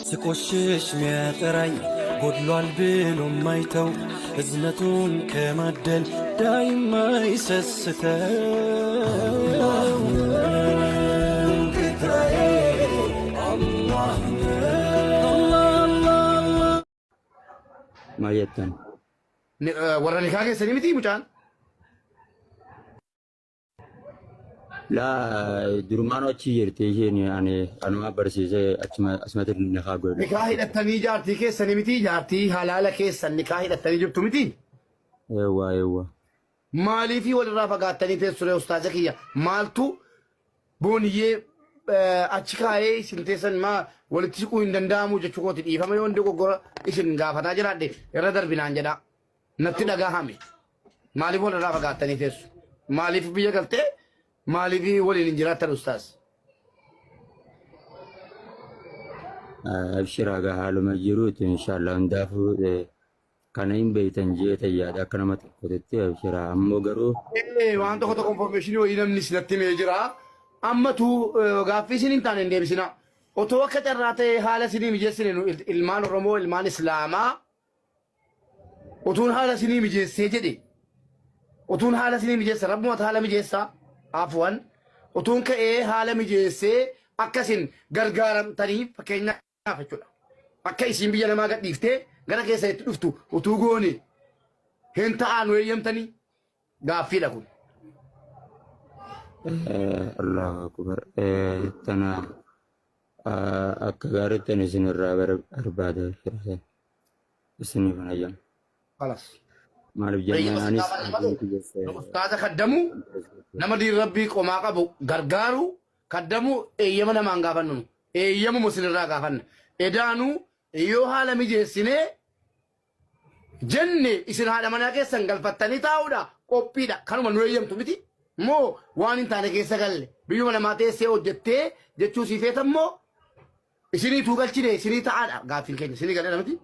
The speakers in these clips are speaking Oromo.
ስቆሽሽ ሚያጠራኝ ጎድሏል ብሎ ማይተው እዝነቱን ከማደል ዳይማ ይሰስተው Maal jettan? Warra nikaa keessanii miti mucaan? Laa durumaan achi jirti isheen ani anuma barsiisee achuma asumatti nikaa godhe. Nikaa hidhattanii jaartii keessanii miti jaartii halaala keessan nikaa hidhattanii jirtu miti? Eewwa eewwa. Maaliifii walirraa fagaattanii teessu ree ustaaza kiyya? Maaltu booniyyee achi kaa'ee isin teessan maa walitti siquu hin danda'amu jechuu kooti dhiifama yoon dogoggora isin gaafataa jiraadhe irra darbinaan jedhaa. Natti dhagahame. Maaliif walirraa fagaattanii teessu? Maaliif biyya galtee maaliif waliin hin jiraattan ustaaz? Abshiraa gaa haaluma jiruuti inshaallah hundaafuu kana hin beektan jeetan yaada akka nama tokkotitti abshiraa ammoo garuu Waan tokko tokko information wayii namni isinatti himee jira. Ammatu gaaffii isin hin taane hin deebisinaa. Otoo akka carraa ta'ee haala isinii mijeessine nu ilmaan Oromoo ilmaan Islaamaa Utuun haala isinii mijeessee jedhe utuun haala isinii mijeessa rabbumatu haala mijeessaa afwan utuun ka'ee haala mijeessee akka isin gargaaramtanii fakkeenyaaf jechuudha. Akka isin biyya namaa gadhiiftee gara keessanitti dhuftu utuu goone hin ta'aa nu eeyyamtanii gaaffiidha kun. Allahu akbar tana akka gaariitti ani isin irraa barbaada isiniif hin hayyamu. Kalas. Maaliif Eeyyama jennaan si anis gaafanne malee qalbiin kiyya nu ustaaza kaddamu nama diin rabbii qomaa qabu gargaaru kaddamu eeyyama namaan gaafannu nu eeyyamuma isinirraa gaafanna edaanuu yoo haala mijeessinee jenne isin haadha manaa keessan galfattanii taa'uudha qophiidha kanuma nu eeyyamtu miti moo waan hin taane keessa galle biyyuma namaa teessee hojjettee jechuu sii feetan moo isinii tuu galchine isinii ta'aadha gaaffiin keenya isinii galeera miti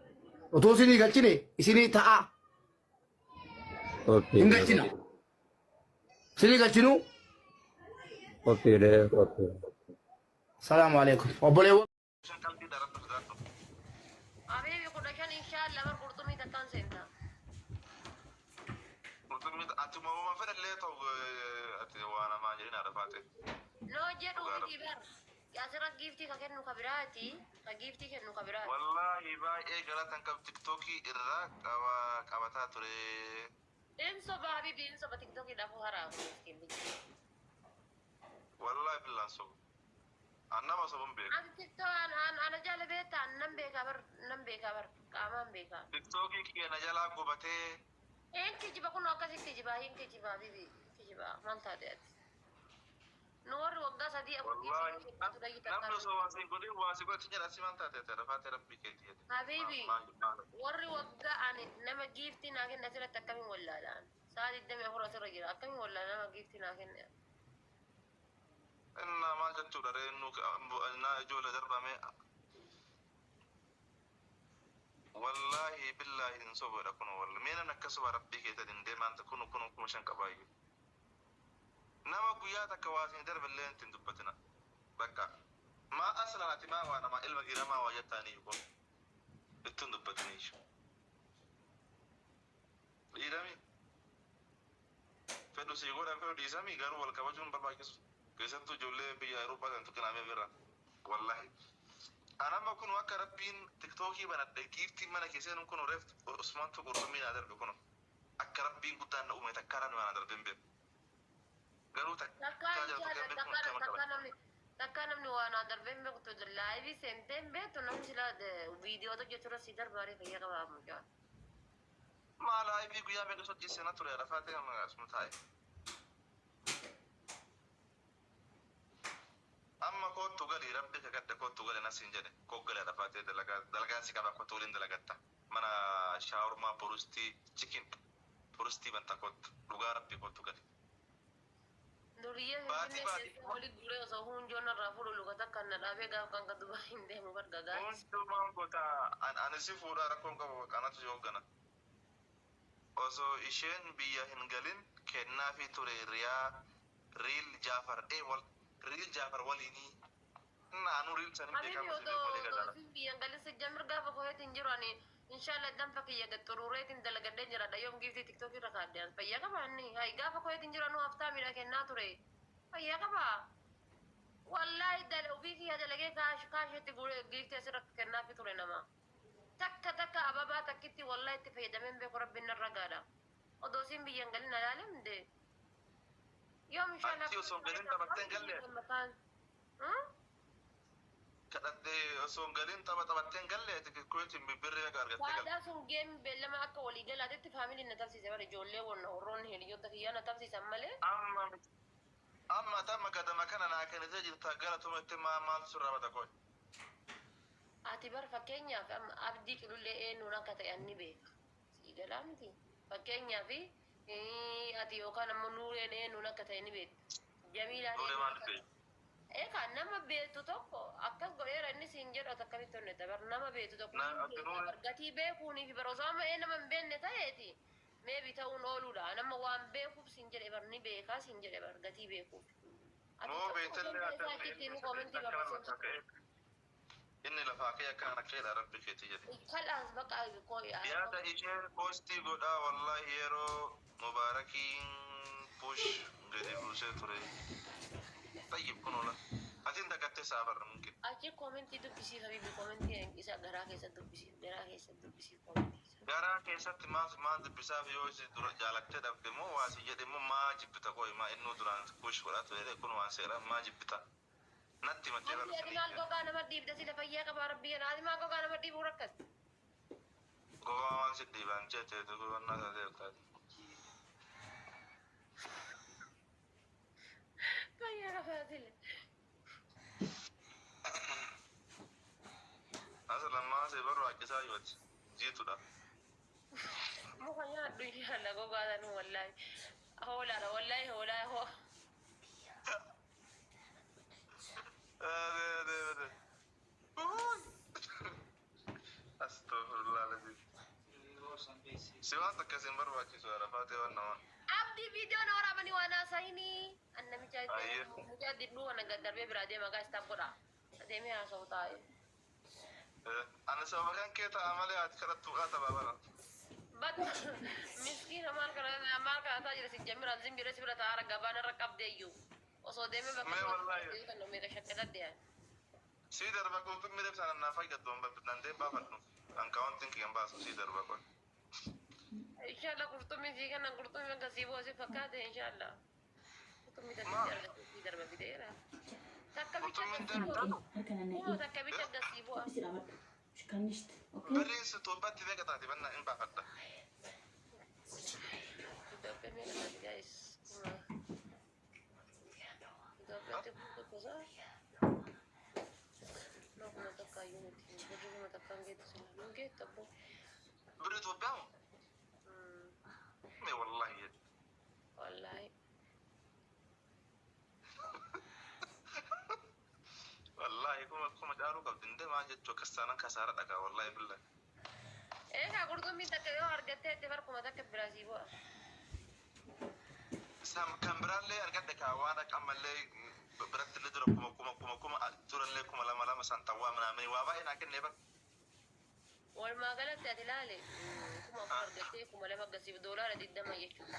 otoo isinii galchine isinii ta'aa hin qophiidha galchina isinii galchinuu qophiidha qophiidha. Salaamu alaikum obboleewwan Habibi 15 inshallah bar qurxumii takkaan seenta. Qurxummii atuma uuma fedhallee ta'u ati waa namaa jedhin haadha faate. No jedhu Dhugaa miti bar. Asirra giiftii ka kennu ka biraati. Ka giiftii kennu ka biraati. Wallaahi baay'ee galatan qab tiktookii irraa qaba qabataa ture. In soba habibi in soba tiktookii dhaafuu haraa kun miskiintichi. Wallaahi billaan sobu. An nama sobu hin beeku. Ati tiktok an an ana jala beekta an nan beekaa bar nan beekaa bar qaamaan beekaa. Tiktookii kiyya na jalaa gubatee. Hin kijiba kun akkasi kijiba hin kijiba habibi hin kijiba maal taate ati. Nu warri waggaa sadii afur Wallaahi giiftii kennaa ture namni takkaa osoo waa siin godhin waa si godhatti jedha si maal taate ati rafaatee rabbii keetii jedhe. Habibi Maal maal warri waggaa ani nama giiftii naa kenne asirratti akkamiin wallaala ani sa'a 24 asirra jira akkamiin wallaala nama giiftii naa kenne. Innaa maal jechuudha ree innuu innaa ijoole darbame wallaahi billaahi hin soboodha kunu walla mee namni akka soba rabbii keetiin hin deemaan kunu kunu 5000 qabaayyuu nama guyyaa takka waa isin darbe illee ittiin dubbatina bakka maa aslan ati maa waa namaa ilma dhiiraa maa waa jettaaniyyuu kun ittiin dubbatiniyyuu dhiirami Fedhu sii godhan fedhu dhiisami garuu wal kabajuun hin barbaachisu keessattuu ijoollee biyya Awurooppaa tan tuqinaa mee ofirraa wallahi an amma kunu akka rabbiin tiktookii banadhe giiftiin mana kee seenuun kunu reef usmantu qurxummii naa darbe kunu akka rabbiin guddaan na uume takkaa namni waa naa darbe hin beeku garuu Takkaa takkaa jala tuqee inshallah hin beeku takkaa akkam akka takkaa namni takkaa namni waa naa darbee hin beektu laayivii seentee hin beektu namni silaa viidiyoo hojjetu irra sii darbaaree fayyaa qabaa mucaa. Maa live guyyaa meeqa hojii seena ture arafaa ta'e amma asuma taa'e. Amma koottu gali rabbi kakadhe koottu gali nasiin jedhe koo gali arafaa ta'e dalagaa dalagaa si qaba koottu waliin dalagatta mana shaawurmaa purustii chicken purustii banta koottu dhugaa rabbi koottu gali. Duriyyee Baatii Finfinnee baatii keessaa wali guuree osoo huunjoo narraa fuudhu luka takkaan na dhaabee gaaf kan ka Dubaay hin deemu bar gagaa. Hundumaan goota an ani si fuudhaa rakkoon qabu bakka anatu si hooggana. Osoo isheen biyya hin galin kennaafii ture riyaa real Jafar ee wal real Jafar waliinii. Inna anuu real san hin beekaa Habibi muslima odoo walii odoo gadaara. isiin biyya hin galin jiru ani inshallah danfa kiyya gad xuruureetiin dalagadheen jiraadha yoom giiftii tiktookii irra kaadde an fayyaa qaba inni hay gaafa koyeetiin jiru anuu haftaa miidha kennaa ture fayyaa qaba wallaahi dal ofii kiyya dalagee kaash kaashitti guuree giiftii asirra kennaafi ture nama takka takka ababaa takkitti wallaahi itti fayyadameen beeku rabbiin narra gaadha odoo siin biyyan galin alaalim de yoom inshallah Achi osoo hin galin taphattee hin galle? Kadhattee osoo hin galin tapha taphattee hin galle ati Kuweetiin birrii meeqa argattee galte? Waadaa sun geem beellama akka walii galaatitti faamiliin na tabsiise bara ijoollee warroonni hiriyoota kiyyaa na tabsiisan malee. Amma amma tamma gadama kana naa kennitee jirta galatuma itti maa maaltu sirraa bada qoy. Ati bar fakkeenyaaf amma abdii culullee eenyuun akka ta'e anni beeka. Sii galaa miti. Fakkeenyaaf ati yookaan ammoo Nuureen eenyuun akka ta'e ni beekta. Jamiilaan Nuuree eenyuun maal akka beekta? Eegaa nama beektu tokko akkas godheera inni siin jedhu ati akkamitti honnetta bar nama beektu tokko Na hin ati beekta Nuuree bar gatii beekuunii fi bar osoo amma ee nama hin beekne ta'eeti meebi ta'uun ooluudha nama waan beekuuf siin jedhe bar ni beekaa siin jedhe bar gatii beekuuf. Ati moo tokko beektallee osoo ati isaa amma achitti inni himu koomentii akkana barreessuu lafaa ka'ee inni lafaa ka'ee akkana ka'eedha rabbi keetii jedhe. Kalaas baqa koo Yaada isheen poostii godhaa wallahi yeroo mubaarakiin push gadi buusee ture. Tayyib kun oola. Atiin dagattee saafarra mumkin. Achi koomentii dubbisiif habibi koomentii isa garaa keessa dubbisiif garaa keessa dubbisiif koomentii isa. Garaa keessatti maal maal dubbisaaf yoo isi dura jaalattee dhabde moo waa si jedhe moo maa jibbita qoy maa innuu duraan push godhaa ture kun waan seera maa jibbita. Natti himattee Ati ati maal gogaa nama dhiibda sila fayyaa qabaa rabbii kana ati maal gogaa nama dhiibuu rakkatte. Gogaa waan si dhiibaan jeete gugannaa taatee taate. Fayyaa qabaa sila. Asa lammaa si barbaachisaa yooti jiitudha. Muka nyaadhu inshallah gogaa sanuu wallaahi. Hoolaadha wallaahi hoolaa hoo. Astaghfirullah alazim. Si waan takka isin barbaachisu arafaatee waan namaa. Abdii viidiyoo na waraabanii waan haasa'inii. An namicha Ayyee. mucaa didduu kana gad darbee biraa deema gaa istaaf godha. Deemee haasa'u taa'e. Ani sababa kan kee ta'a malee ati kadhattu qaata baabara. Bat miskiina maal kana maal kana ta'a jira si jammiraan zim jedhee si bira taa'aa gabaan irra qabdee iyyuu. Osoo deemee bakka Mee wallaahi. kan meeqa shakkatadde yaa. Sii darba qurxummii deebisaan annaa fayyaddu dandee baafadhu. Ankaawwantiin kiyyan baasu sii darba qoy. Inshallah qurxummii sii kennan qurxummii bakka sii bu'u si fakkaate inshallah. Qurxummii takka Maa? si argate sii darba fideera. Takka bicha Qurxummiin gasii bu'a. darbu. Kuma takka bicha gasii bu'a. Birriin si Itoophiyaatti meeqa taati bannaa hin baafadha. Itoophiyaa meeqa taati guys? Kuma. Itoophiyaatti kuma tokko saa? No kuma takka iyyuu miti. Birri kuma takka hin geettu sila. Hin geettu abboo. Birri Itoophiyaa moo? Mee wallaahi jedhe. Wallaahi. Wallaahi kuma kuma caaluu qabdi hin deemaa jechuu akkas taanaan kasaara dhagaa wallaahi billahi. Eegaa qurxummii takka yoo argattee itti bar kuma takka biraa sii bu'a. Sam kan biraallee argadhe kaa waan akka ammallee biratti illee dura kuma kuma kuma kuma durallee kuma lama lama santawwaa minaamini waa baay'ee naa kennee bara. Walumaa galatti ati ilaale 4000 argattee 2000 gasiif $20 jechuudha.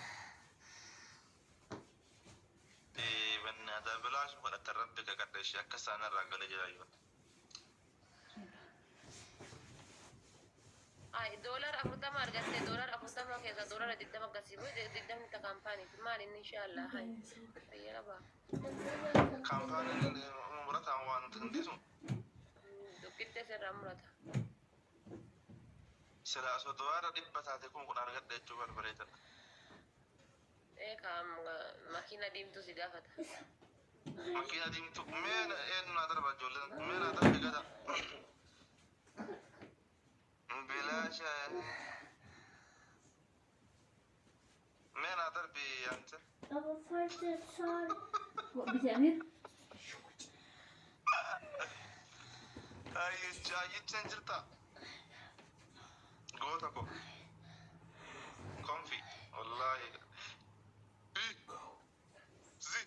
Banni aadaa bilaash godhatan rabbi kakadha ishee akka isaan irraa galee jira yoo. Ay $40 argattee $40 keessaa $20 gasiif digdamni ta kaampaaniiti maal inni inshaallah hay fayyaa qabaa. Kaampaaniin murataan waan hundisu Duqqittee sirraa murata. sila osoo $100 taate 10,000 argadha jechuu barbareedadha. Eegaa makiina diimtuu si gaafata. Makiina diimtuu mee eenyu naa darba ijoolleen mee naa darbe gada. Bilaasha mee naa darbi yaante. Ayyicha hin jirta. Goota ko. Konfi. Wallaahi. Zi.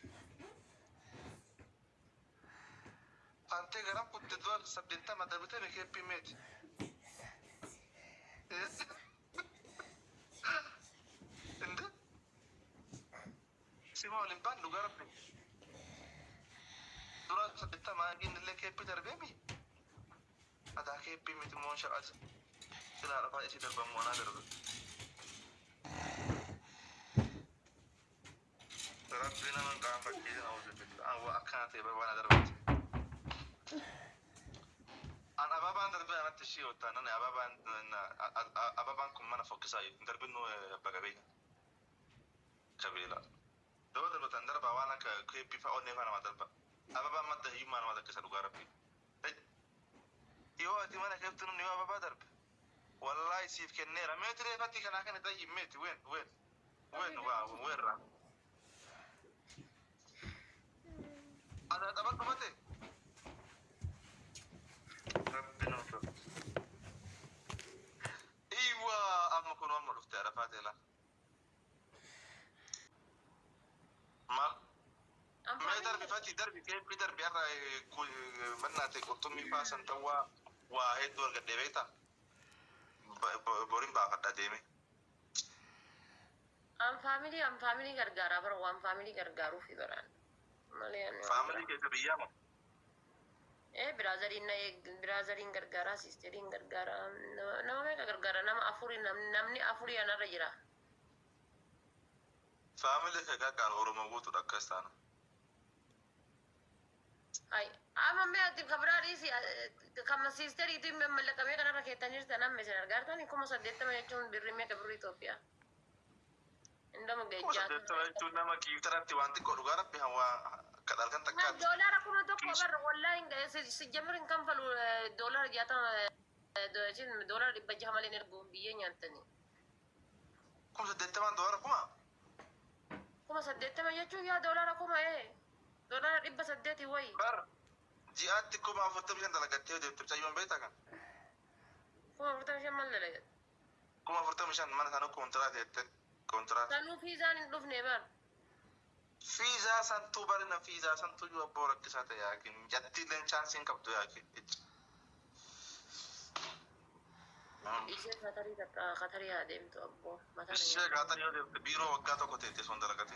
Antee garam kutte du'an 80 darbitee beekee meeti. Inde sima waliin baan dhugaa rabbi. Dura saddeettamaa inni illee keeppii darbeemi. Adaa keeppii miti moo shaqas. Silaa dhafaa isii darban moo naa darbe. Rabbi nama hin qaanfachiisin awuzu billah. An waa akkana ta'e bara waan darbate. An ababaan darbee anatti ishee ottaa nani ababaan ababaan kun mana fokkisaa hin darbinnu abba qabeenya. Kabeela. Daba darbatan darbaa waan akka keeppii fa'a onnee fa'a nama darba. Ababaan madda hiyyummaa nama takkisa dhugaa rabbi. Yoo ati mana keeftu namni yoo ababaa darbe. Wallaahi siif kenneera. Meeti reefatti kanaa kana xayyi meeti ween ween ween waa weerra. Adaa taphadhu mate. Rabbi nama tola. Iwwa amma kun amma dhufte arafaa teela. Maal? Mee darbi fati darbi keeppi darbi har'a mannaate qurxummii faa san ta'uu waa hedduu argadhee beektaa? Boriin baafadha deeme. An family, an family gargaaraa bara, waan family gargaaruufi baraan. Malee ani waan Family biraa. Keessa biyyaa moo? Ee, brotheriin na brotheriin gargaaraa, sisteriin gargaaraa, nama meeqa gargaara, nama afuri, namni afurii anarra jira. Family kee gargaaru Oromoo guutuudha akkas taana. Hay, amma mee ati kabiraa dhiisi, kama sisteriitu mallaqamee kanarra keettan jirtan amma isin argaartan 80,000 jechuun birrii meeqa birrii Itoophiyaa? Indama Kuma geejjaa. 80 jechuun nama giiftaratti waan xiqqoo dhugaa rabbi hawaa akka dhalkan takkaati. Doolaara 1000 bar wallahi sijjamir hin kanfalu doolaara 60 doolaara 600 malee hin ergu biyyee nyaattanii. 80,000n doolaara kuma? 80,000 jechuun yaa doolaara kuma doolaara 800 wayi. Bar ji'aatti 45,000 dalagattee deemte mucayyoon beektaa kan? 45,000 maal dalagat? 45,000 mana sanuu kontiraata jette kontiraata. Sanuu fiizaan hin dhufne bar. Fiizaa santuu barina fiizaa santuu iyyuu abboo rakkisaa ta'e yaakin jatti illee chaansiin qabdu yaakin. Ishee Katarii takka Katarii haa deemtu abboo. Mataa na Ishee nyaata. gaatan yoo deemte biiroo waggaa tokko teette sun dalagate.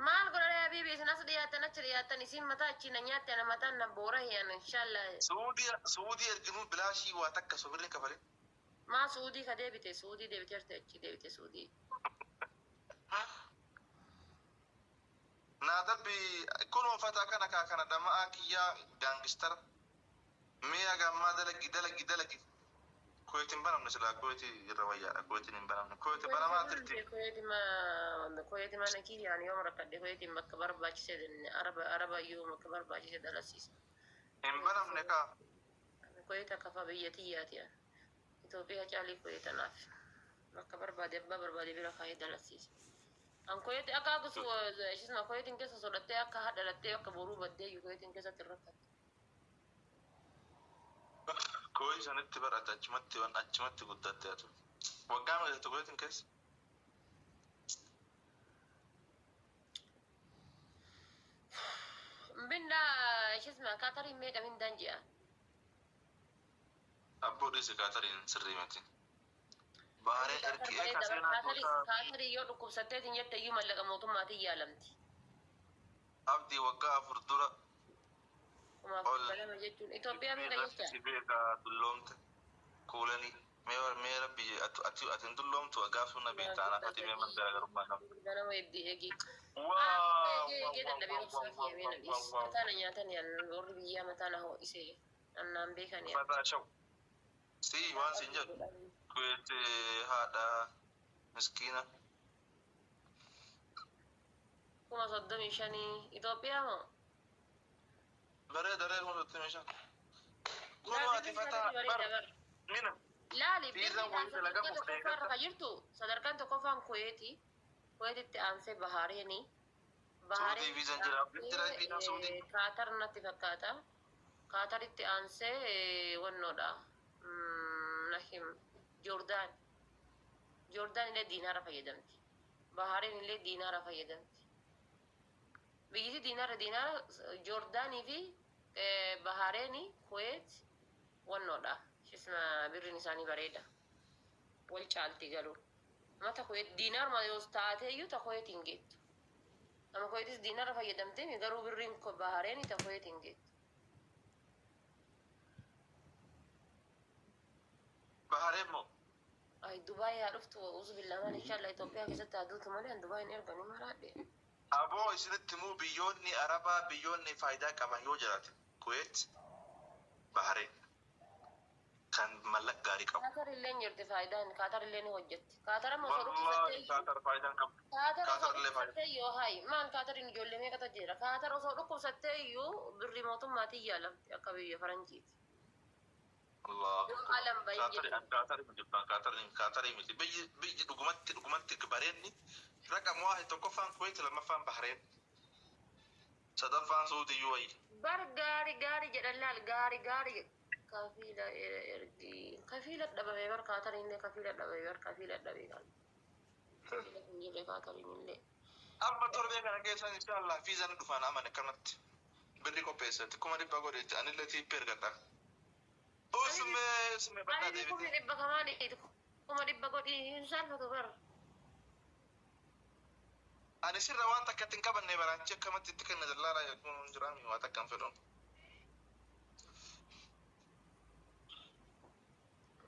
Maal godhadha habiibi, isin as dhiyaattan achi dhiyaattan, isin mataa achi na nyaatte, ana mataan na boora hiyan inshallah. Suudii Suudii erginuu bilaashii waa takka sobirri kafale. Maa Suudii ka deebite, Suudii deebite jirte, achi deebite Suudii. Naa darbi kun uffata kana kaa kana dhama'aa kiyyaa gangster mi'a gammaa dalagi dalagi dalagi. Kuweetiin hin banamne silaa Kuweetii irra wayyaadha, Kuweetiin hin banamne, Kuweetii banamaa turte. Kuweeti mana kiyyaan yoom rakkadhe, Kuweetiin bakka barbaachise araba araba iyyuu bakka barbaachise dalasiisa. Hin banamne kaa. Kuweet akka fa biyya tiyyaati. Itoophiyaa caalii Kuweetanaaf bakka barbaade abbaa barbaade bira kaayee dalasiisa. An Kuweeti akka akka ishisma Kuweetiin keessa sodhattee akka hadhalattee akka boruu baddee iyyuu Kuweetiin keessatti hin rakkattu. Kuweetii sanitti barate achumatti waan achumatti guddatte atu. Waggaa meeqa turte Kuweetiin keessa? Mindaa ishisma Kaatariin meeqa mindaan ji'a? Abboo dhiisi, Kaatariin sirrii miti. Baharee ergi eeka seenaa goota. Kaatarii yoo dhukkubsatteetiin jette iyyuu mallaqa mootummaatiin yaalamti. Abdii waggaa 4 dura Kumaaf ol 200 jechuun Itoophiyaa meeqa irratti jecha? si beekaa dulloomte kuulanii mee mee rabbi ati ati ati hin dulloomtu gaaf sun na beektaa anaaf ati mee man garaagarummaa qaba. Ganama eebbi eegi. Wow! Eegee Wow! eegee Wow! dadhabee Wow! obsaa Wow! kiyya mee na Wow! dhiis. Wow! Mataa na nyaatan yaan warri biyyaa mataa na ho'isee annaan beekan yaan. Mataa shaw. Si waan siin jedhu Kuweet haadha miskiina. 35,000 Itoophiyaa moo? Bareeda ree 35,000. Kunoo Laali ati birri fataa Katarii bar bareeda bar. mina Laali fiizaan birriidhaan wayii sadarkaa dalagamuuf tokkoffaa irra deeggarta. kan jirtu sadarkaan tokkoffaan Kuweeti. Kuweetitti aansee Bahaareenii. Suudii Bahaareen fiizaan jira. Jira fiizaan Suudii. aansee Kaatar natti fakkaata. Kaataritti aansee wannoodha. Nahim Joordaan. Joordaan illee diinaara fayyadamti. Bahaareen illee diinaara fayyadamti. Biyyiti diinaara diinaara Joordaanii fi Bahaareenii, Kuweet wannoodha. Shisma birriin isaanii bareeda. Wal caalti garuu. Amma ta Kuweet diinaaruma yoo taateeyyuu ta Kuweet hin geettu. Amma Kuweetis diinaara fayyadamteemi garuu birriin Bahareeni ta Kuweet hin geettu. Bahareen moo? Ay Dubaay haa dhuftu uzu billah maal inshallah Itoophiyaa keessatti haa duutu malee an Dubaay hin ergani maraadhe. Aboo isinitti himuu, biyyoonni Arabaa biyyoonni faayidaa qaban yoo jiraate Kuweet, Bahareen kan mallaqa gaarii qabu. Kaatar illee hin jirti faayidaan, Kaatar illee ni hojjetti. Kaatar amma osoo Wallaahi dhukkubsattee iyyuu Kaatar faayidaan qabu. Kaatar osoo Kaatar illee faayidaa. dhukkubsattee iyyuu hayi maal Kaatariin ijoollee meeqatu jira. Kaatar osoo dhukkubsattee iyyuu birrii mootummaatiin yaalamti akka biyya faranjiiti. Allahu Yoo akbar. alam bahin Kaatari jechuudha. Kaatari miti, Kaatari Kaatari miti. Biyyi dhugumatti bareenni raqam waahid tokkoffaan Kuweet, lammaffaan Bahareen, sadaffaan Suudii wayyi. Bar gaari gaari jedhan laal gaari gaari kafiila ergi kafiila dhabame bar Kaatariin illee kafiila dhabame bar kafiila dhabe kan kafiila hin jirre Kaatariin illee. Amma torbee kana keessa inshallah fiizaan dhufaan amane kanatti birri qopheessatti 100,000 godheetti anillee tiippii ergadha. Usmee usmee badhaa Ani kumni deebite. dhibba kamaanii 100,000 godhii hin saalfatu bar. Ani sirra waan takka ittiin qabanne baraanchi akkamatti itti kenna dallaalaa jechuun hin jiraami waa takka hin fedhuun.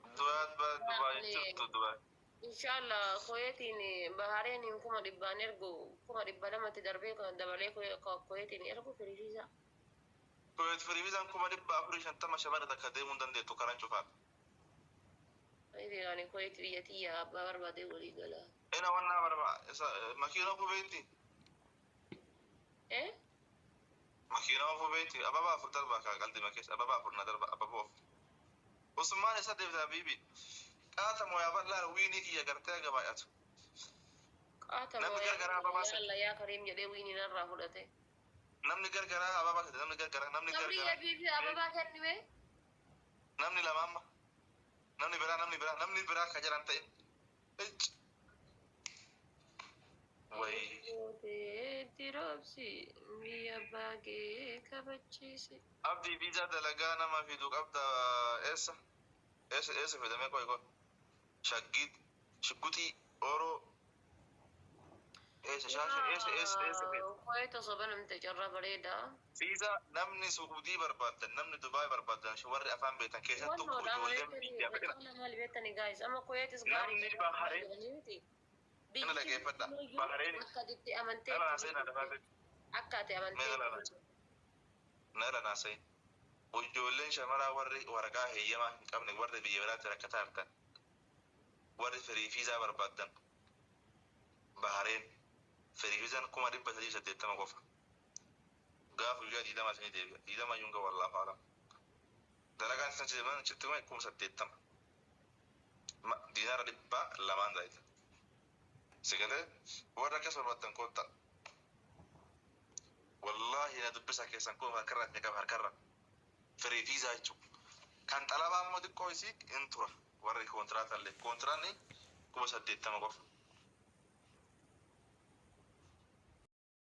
Dubaay jirtu Dubaay. Inshallah Kuweetiin Bahareeniin 100,000 ergu 200,000tti darbee dabalee Kuweetiin ergu free visa. Kuweet free visaan 450,000 shamara takka deemuu hin dandeettu karaan cufaa. Ani Kuweet biyya tiyya abbaa barbaadee walii gala. Ina wannan barba isa makiina kubeeti. Eh? Makiina kubeeti ababa afur darba ka qaldi makees ababa afur na darba ababa afur. Usmaan isa deebita bibi. Qaata mooyaa bal'aa wiinii kiyya gartee gabaayatu. Qaata Namni gargaraa ababaa yaa Allah yaa Kariim jedhee wiinii narraa fudhate. Namni gargaraa ababaa fide, namni gargaraa, namni Sabrii gargaraa. bibi ababaa kennime. Namni lama amma. Namni biraa, namni biraa, namni biraa ka jedhan ta'e. Icc. Wayi. Gooteetti roobsi biyya baagee kabachiise. Abdii, viizaa dalagaa nama fidu qabda, eessa? Eessa eessa fidamee qoy qoy? Shaggii, shugguxii, oroo. Eessa shaasha eessa eessa eessa fida? Kuweet osoo banamte carraa bareedaa. Viizaa namni Suudii barbaaddan, namni Dubaay barbaaddan, warri afaan beektan keessattuu Wannoodha ijoolleen biyya fedhan. maal beektani guys amma Kuweetis gaarii Namni Bahareen miti. Kana dhaggeeffadha. Bahareen Akka ati amantee Nala naasee na dafaate. akka ati amantee Nala naasee. Nala naasee. Ijoolleen shamaraa warri waraqaa heeyyamaa hin qabne, warri biyya biraatti rakkataa jirtan, warri free visa barbaaddan, Bahareen free visaan 380,000 qofa. Gaafa guyyaa 20 isinii deebi'a. 20 iyyuu hin gahu, wallaahu a'lam. Dalagaan isin achi deeman achitti 80,000. Diinaara 200n taa'ita. Sigalee warra akkas barbaaddan koottaa. Wallaahi na dubbisaa keessan kun harkarraa isin qaba harkarra. Free visa jechuudha. Kan xalabaa immoo xiqqoo isii hin tura. Warri kontiraata illee. Kontiraanni 80,000 qofa.